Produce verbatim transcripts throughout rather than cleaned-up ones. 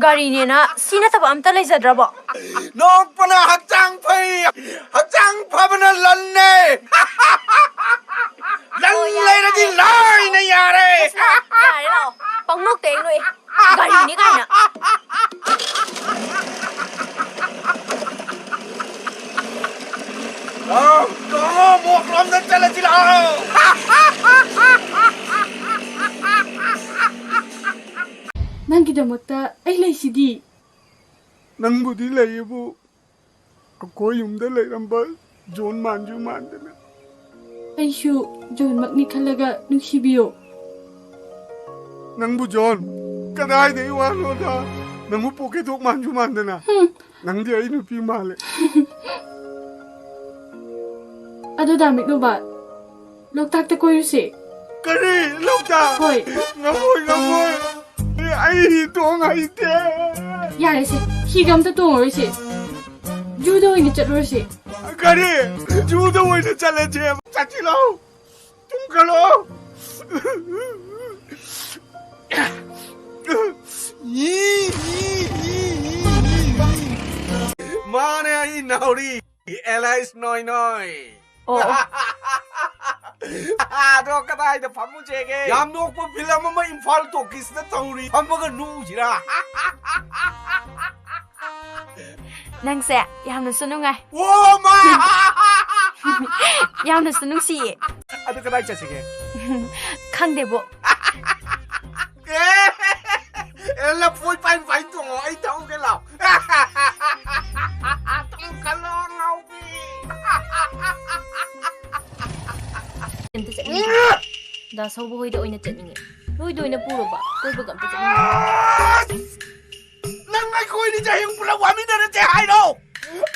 ꯒꯥꯔꯤꯅꯦꯅ ꯁꯤ ꯅꯠꯇꯕ ꯑꯝꯇ ꯂꯩꯖꯗ꯭ꯔꯕꯣ? ꯅꯣꯛꯄꯅ ꯍꯛꯆꯥꯡ ꯐꯩ, ꯍꯛꯆꯥꯡ ꯐꯕꯅ ꯂꯟꯅꯦ꯫ ꯂꯟ ꯑꯣ, ꯌꯥꯔꯦ, ꯂꯩꯔꯗꯤ ꯌꯥꯔꯦ꯫ ꯂꯣꯏꯅ ꯌꯥꯔꯦ꯫ ꯌꯥꯔꯦ, ꯂꯥꯛꯑꯣ꯫ ꯄꯪꯅꯣꯛꯇ ꯍꯦꯛ ꯅꯣꯛꯑꯦ꯫ ꯒꯥꯔꯤꯅꯤ ꯀꯥꯏꯅ꯫ ꯂꯥꯛꯑꯣ, ꯂꯥꯛꯑꯣ, ꯃꯣꯛꯂꯣꯝꯗ ꯆꯠꯂꯁꯤ ꯂꯥꯛꯑꯣ꯫ ꯅꯪꯒꯤꯗꯃꯛꯇ ꯑꯩ ꯂꯩꯁꯤꯗꯤ꯫ ꯅꯪꯕꯨꯗꯤ ꯂꯩꯌꯦꯕꯨ, ꯑꯩꯈꯣꯏ ꯌꯨꯝꯗ ꯂꯩꯔꯝꯕ ꯖꯣꯟ ꯃꯥꯟꯁꯨ ꯃꯥꯟꯗꯅ꯫ ꯑꯩꯁꯨ ꯖꯣꯟꯃꯛꯅꯤ ꯈꯜꯂꯒ ꯅꯨꯡꯁꯤꯕꯤꯌꯣ꯫ ꯅꯪꯕꯨ ꯖꯣꯟ? ꯀꯗꯥꯏꯗꯒꯤ ꯋꯥꯅꯣꯗ? ꯅꯪꯕꯨ ꯄꯣꯀꯦꯠ ꯗꯣꯛ ꯃꯥꯟꯁꯨ ꯃꯥꯟꯗꯅ꯫ ꯍꯨꯝ꯫ ꯅꯪꯗꯤ ꯑꯩ ꯅꯨꯄꯤ ꯃꯥꯜꯂꯦ꯫ ꯑꯗꯨ ꯗꯥ ꯃꯤꯠꯂꯨꯕ, ꯂꯣꯛꯇꯥꯛꯇ ꯀꯣꯏꯔꯨꯁꯦ꯫ ꯀꯔꯤ? ꯂꯣꯛꯇꯥꯛ? ꯍꯣꯏ꯫ ꯉꯝꯃꯣꯏ, ꯉꯝꯃꯣꯏ꯫ ꯑꯩ ꯍꯤ ꯇꯣꯡ ꯍꯩꯇꯦ꯫ ꯌꯥꯔꯦꯁꯦ, ꯍꯤꯒ ꯑꯝꯇ ꯇꯣꯡꯉꯔꯣꯏꯁꯦ꯫ ꯖꯨꯗ ꯑꯣꯏꯅ ꯆꯠꯂꯨꯔꯁꯦ꯫ ꯀꯔꯤ? ꯖꯨꯗ ꯑꯣꯏꯅ ꯆꯠꯂꯁꯦ? ꯆꯠꯁꯤ ꯂꯥꯎ꯫ ꯇꯨꯝꯈꯠꯂꯣ꯫ ꯃꯥꯅꯦ, ꯑꯩ ꯅꯥꯎꯔꯤ꯫ ꯑꯦꯂꯥꯏꯁ ꯅꯣꯏ ꯅꯣꯏ꯫ ꯑꯣ, ꯑꯣ꯫ ꯑꯗꯣ ꯀꯗꯥꯏꯗ ꯐꯝꯃꯨꯁꯦꯒꯦ? ꯌꯥꯝ ꯅꯣꯛꯄ ꯐꯤꯂꯝ ꯑꯃ ꯏꯝꯐꯥꯜ ꯇꯣꯀꯤꯁꯇ ꯇꯧꯔꯤ꯫ ꯐꯝꯃꯒ ꯅꯣꯛꯎꯁꯤꯔꯥ? ꯅꯪꯁꯦ ꯌꯥꯝꯅꯁꯨ ꯅꯨꯡꯉꯥꯏ꯫ ꯑꯣ ꯃꯥ! ꯌꯥꯝꯅꯁꯨ ꯅꯨꯡꯁꯤꯌꯦ꯫ ꯑꯗꯨ ꯀꯗꯥꯏ ꯆꯠꯁꯤꯒꯦ? ꯈꯪꯗꯦꯕꯣ꯫ ꯑꯦ, ꯑꯦ, ꯂꯐꯣꯏ ꯄꯥꯏꯟ ꯄꯥꯏꯟ ꯇꯣꯡꯉꯣ, ꯑꯩ ꯊꯧꯒꯦ ꯂꯥꯎ꯫ ꯇꯣꯡꯈꯠꯂꯣ, ꯑꯉꯥꯎꯕꯤ꯫ ꯑꯝꯇ ꯆꯠꯅꯤꯡꯉꯦ꯫ ꯗꯥ ꯁꯧꯕ ꯍꯣꯏꯗ ꯑꯣꯏꯅ ꯆꯠꯅꯤꯡꯉꯦ꯫ ꯅꯣꯏꯗ ꯑꯣꯏꯅ ꯄꯨꯔꯕ? ꯀꯣꯏꯕꯒ ꯑꯝꯇ ꯆꯠꯅꯤꯡꯉꯦ꯫ ꯑꯁ! ꯅꯪ ꯑꯩꯈꯣꯏꯅꯤꯁꯦ ꯍꯌꯦꯡ ꯄꯨꯂꯞ ꯋꯥꯃꯤꯟꯅꯔꯁꯦ ꯍꯥꯏꯔꯣ?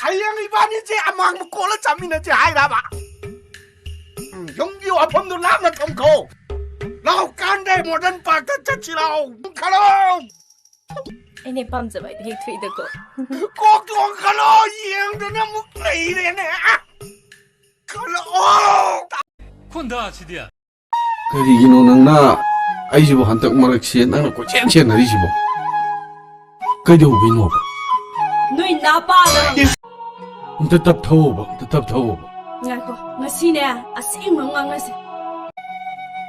ꯍꯌꯦꯡ ꯏꯕꯥꯅꯤꯁꯦ ꯑꯃꯥꯡꯕ ꯀꯣꯜꯂ ꯆꯥꯃꯤꯟꯅꯁꯦ ꯍꯥꯏꯔꯕ? ꯎꯝ, ꯌꯨꯝꯒꯤ ꯋꯥꯐꯝꯗꯨ ꯂꯥꯞꯅ ꯊꯝꯈꯣ꯫ ꯂꯥꯎ, ꯀꯥꯟꯗꯦ, ꯃꯣꯗꯔꯟ ꯄꯥꯔꯛꯇ ꯆꯠꯁꯤ ꯂꯥꯎ꯫ ꯈꯜꯂꯣ꯫ ꯑꯩꯅ ꯄꯥꯝꯖꯕ ꯍꯥꯏꯗꯤ ꯍꯦꯛ ꯊꯣꯛꯏꯗꯀꯣ꯫ ꯀꯣꯛ ꯊꯣꯡ ꯈꯜꯂꯣ, ꯌꯦꯡꯗꯅ ꯑꯃꯨꯛ ꯂꯩꯔꯦꯅꯦ꯫ ꯈꯜꯂꯣ꯫ ꯈꯣꯟꯗꯥꯁꯤꯗꯤ꯫ ꯀꯔꯤꯒꯤꯅꯣ ꯅꯪꯅ ꯑꯩꯁꯤꯕꯨ ꯍꯟꯗꯛ ꯃꯔꯛꯁꯦ ꯅꯪꯅ ꯀꯣꯏꯆꯦꯟ ꯆꯦꯟꯅꯔꯤꯁꯤꯕꯣ? ꯀꯩꯗꯧꯕꯩꯅꯣꯕ? ꯅꯣꯏ ꯅꯥꯄꯥꯗ ꯍꯪꯉꯨ꯫ ꯑꯝꯇ ꯇꯞꯊꯧꯕ, ꯑꯝꯇ ꯇꯞꯊꯧꯕ꯫ ꯉꯥꯏꯈꯣ, ꯉꯁꯤꯅꯦ, ꯑꯁꯦꯡꯕ ꯑꯃ ꯉꯥꯡꯅꯁꯦ꯫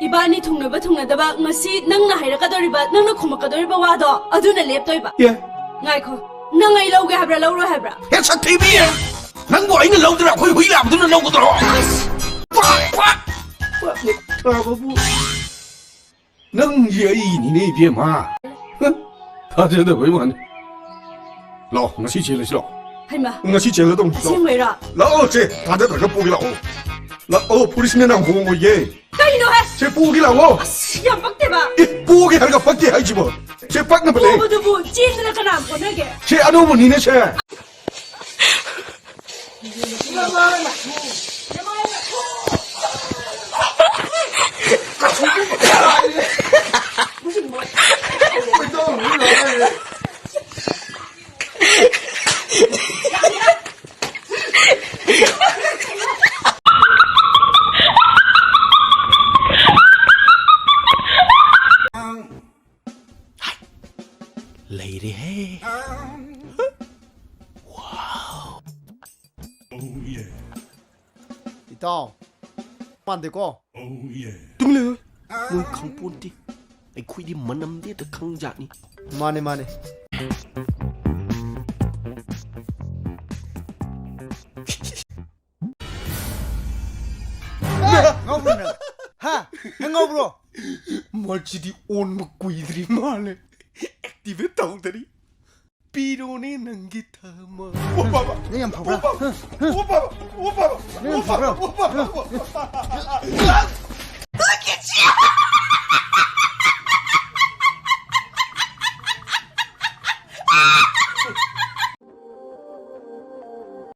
ꯏꯕꯥꯅꯤ ꯊꯨꯡꯅꯕ ꯊꯨꯡꯅꯗꯕ, ꯉꯁꯤ ꯅꯪꯅ ꯍꯥꯏꯔꯛꯀꯗꯧꯔꯤꯕ, ꯅꯪꯅ ꯈꯨꯝꯃꯛꯀꯗꯧꯔꯤꯕ ꯋꯥꯗꯣ ꯑꯗꯨꯅ ꯂꯦꯞꯇꯣꯏꯕ꯫ ꯑꯦ? ꯉꯥꯏꯈꯣ, ꯅꯪ ꯑꯩ ꯂꯧꯒꯦ ꯍꯥꯏꯕ꯭ꯔꯥ, ꯂꯧꯔꯣꯏ ꯍꯥꯏꯕ꯭ꯔꯥ? ꯍꯦ ꯁꯛꯊꯤꯕꯤ! ꯅꯪꯕꯨ ꯑꯩꯅ ꯂꯧꯗ꯭ꯔꯥ ꯑꯩꯈꯣꯏ ꯍꯨꯏ ꯂꯥꯕꯗꯨꯅ ꯂꯧꯒꯗ꯭ꯔꯣ? ꯄꯥꯛ, ꯄꯥꯛ! ꯄꯥꯛꯅ ꯊꯥꯕꯕꯨ꯫ ꯅꯪꯁꯦ ꯑꯩꯅꯤꯅꯦ, ꯏꯕꯦꯝꯃ꯫ ꯍ? ꯊꯥꯖꯗꯕꯩ ꯋꯥꯅꯤ꯫ ꯂꯥꯛꯑꯣ, ꯉꯁꯤ ꯆꯦꯜꯂꯁꯤ ꯂꯥꯛꯑꯣ꯫ ꯍꯩꯃꯥ, ꯉꯁꯤ ꯆꯦꯜꯂꯗꯧꯅꯤ꯫ ꯂꯥꯛꯑꯣ꯫ ꯑꯁꯦꯡꯕꯩꯔꯣ? ꯂꯥꯛꯑꯣ, ꯆꯦ, ꯊꯥꯖꯗ꯭ꯔꯒ ꯄꯨꯒꯦ ꯂꯥꯛꯑꯣ꯫ ꯂꯥꯛꯑꯣ, ꯄꯨꯂꯤꯁꯅ ꯅꯪ ꯍꯣꯡꯉꯣꯏꯌꯦ꯫ ꯀꯩꯅꯣꯍꯦ? ꯆꯦ, ꯄꯨꯒꯦ ꯂꯥꯛꯑꯣ꯫ ꯑꯁ, ꯌꯥꯝ ꯄꯛꯇꯦꯕ꯫ ꯑꯦ, ꯄꯨꯒꯦ ꯍꯥꯏꯔꯒ ꯄꯛꯇꯦ ꯍꯥꯏꯁꯤꯕꯣ? ꯆꯦ, ꯄꯛꯅꯕꯅꯦ꯫ ꯄꯨꯕꯗꯨꯕꯨ ꯆꯦꯟꯗꯅ ꯀꯅꯥ ꯄꯣꯠꯅꯒꯦ? ꯆꯦ, ꯑꯅꯧꯕꯅꯤꯅꯦ, ꯆꯦ꯫ ꯂꯩꯔꯦꯍꯦ꯫ ꯏꯇꯥꯎ, ꯃꯥꯟꯗꯦꯀꯣ? ꯇꯨꯃꯤꯟ ꯂꯩꯌꯨ꯫ ꯃꯣꯏ ꯈꯪꯄꯣꯟꯇꯦ꯫ ꯑꯩꯈꯣꯏꯗꯤ ꯃꯅꯝꯗꯤ ꯍꯦꯛꯇ ꯈꯪꯖꯥꯠꯅꯤ꯫ ꯃꯥꯅꯦ, ꯃꯥꯅꯦ꯫ ꯉꯥꯎꯕ꯭ꯔꯣ ꯅꯪ? ꯍꯥ? ꯅꯪ ꯉꯥꯎꯕ꯭ꯔꯣ? ꯃꯁꯤꯗꯤ ꯑꯣꯟꯕ ꯀꯨꯏꯗ꯭ꯔꯤ ꯃꯥꯜꯂꯦ꯫ ꯑꯦꯛꯇꯤꯚꯦꯠ ꯇꯧꯗꯔꯤ꯫ ꯄꯤꯔꯣꯅꯦ ꯅꯪꯒꯤ ꯊꯃ꯫ ꯅꯪ ꯌꯥꯝ ꯐꯕ꯭ꯔꯥ? ꯅꯪ ꯌꯥꯝ ꯐꯕ꯭ꯔꯥ?